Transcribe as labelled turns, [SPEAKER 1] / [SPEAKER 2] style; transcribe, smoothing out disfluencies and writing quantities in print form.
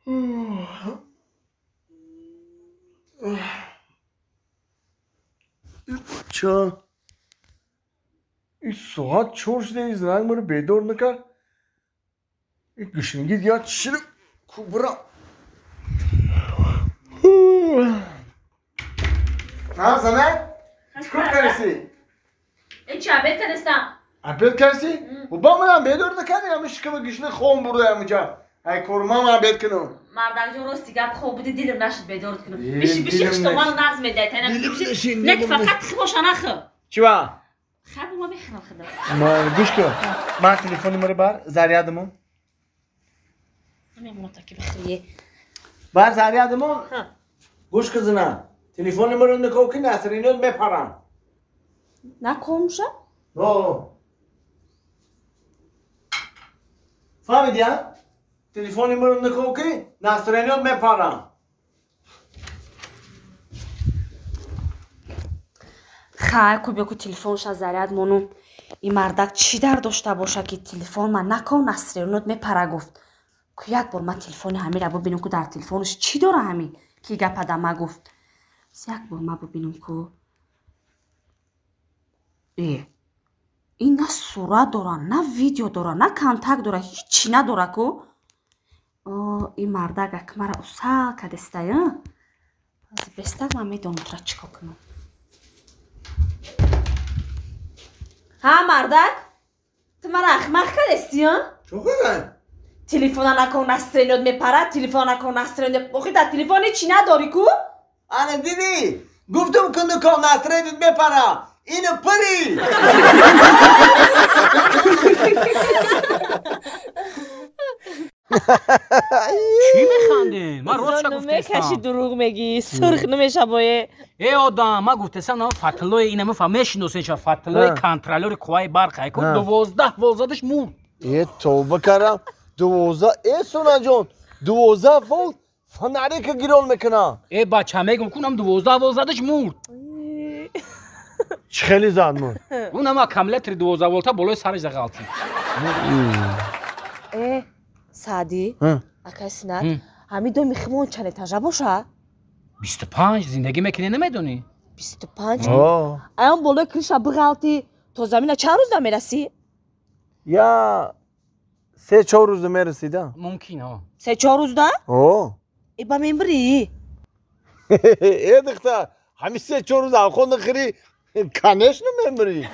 [SPEAKER 1] Ча? Ин соат чор шуда, ин занак маро бедор накард. Ин гушниги дигар чиро кубра. На, занак? Чикор кардӣ?
[SPEAKER 2] Ин чи обед кардистам?
[SPEAKER 1] Обед кардӣ? Ба манам бедор накардӣ, ҳамин шикама гушна хом бурда ҳаминҷа. Ай кормам обед кунам.
[SPEAKER 2] Мардакҷон, рости гап, хоб буди, дилам нашуд бедорат кунам. Биши, биши, хиштоману нағз медиҳад. Не, ки фақат тихи боша, нахӯ.
[SPEAKER 1] Чӣ ва?
[SPEAKER 2] Хаб, ма мехӯрам худам.
[SPEAKER 1] Гӯш кун. Ман телефони маро бар, зарядамон. Бар зарядамон. Гӯш кун, зина. Телефони маро никоҳ ки насринёт мепарам.
[SPEAKER 2] Накомша?
[SPEAKER 1] О. Фаҳмидӣ, а? Телефони маро никоҳ ки насринёт мепарам.
[SPEAKER 2] Хай, ку бё ку телефонша заряд монум. Ин мардак чӣ дар дошта боша, ки телефон ман након насринёт мепара гуфт. Ку як бор ман телефони ҳамира бубинам, ку дар телефонаш чӣ дора ҳамин, ки гапа да ма гуфт. Як бор ма бубинам ку. Э, ин на сурат дора, на видео дора, на контакт дора, ҳичи надора ку. О, ин мардак ак мара усал кадестая. Бестак ман медонам тура чӣ кор кунам. Ҳа, мардак, ту мара ахмақ кадести, а?
[SPEAKER 1] Чӣ кардам?
[SPEAKER 2] Телефона након настроениёт мепарад, телефона након настроениёт. Охи дар телефон ҳичи надорӣ ку?
[SPEAKER 1] Ана дидӣ? Гуфтам ку након настроениёт мепара. Ину пари!
[SPEAKER 3] Чӣ механдед? Ман ростша гуфтестам.
[SPEAKER 2] Мекаши, дурӯғ мегӣ, сурх намешавое.
[SPEAKER 3] Э одам, ман гуфтестам, на Фатлои инама фа мешиносен ша Фатлои контролёри қувваи барқ ай ку 12 вол задаш мурд.
[SPEAKER 1] Э тавба кардам. 12 э Сонаҷон, 12 вол фонарика гирон мекунам.
[SPEAKER 3] Э бача, мегум кунам 12 вол задаш мурд.
[SPEAKER 1] Чӣ хеле зад мурд?
[SPEAKER 3] Унам аккумулятори 12 волта болои сараш зағалтид.
[SPEAKER 2] Э Саъдӣ, акай Синат, ҳамин доми химон чанд этажа боша?
[SPEAKER 3] 25 зиндагӣ мекунӣ, намедонӣ?
[SPEAKER 2] 25? Аён болои крыша биғалтӣ, то замина чанд рӯз намерасӣ?
[SPEAKER 1] Я 3-4 рӯзда мерасида.
[SPEAKER 3] Мумкин, о.
[SPEAKER 2] 3-4 рӯзда?
[SPEAKER 1] О.
[SPEAKER 2] Э ба мембирӣ?
[SPEAKER 1] Э духтар, ҳамин 3-4 рӯз авқот нахӯрӣ, конечно мемирӣ.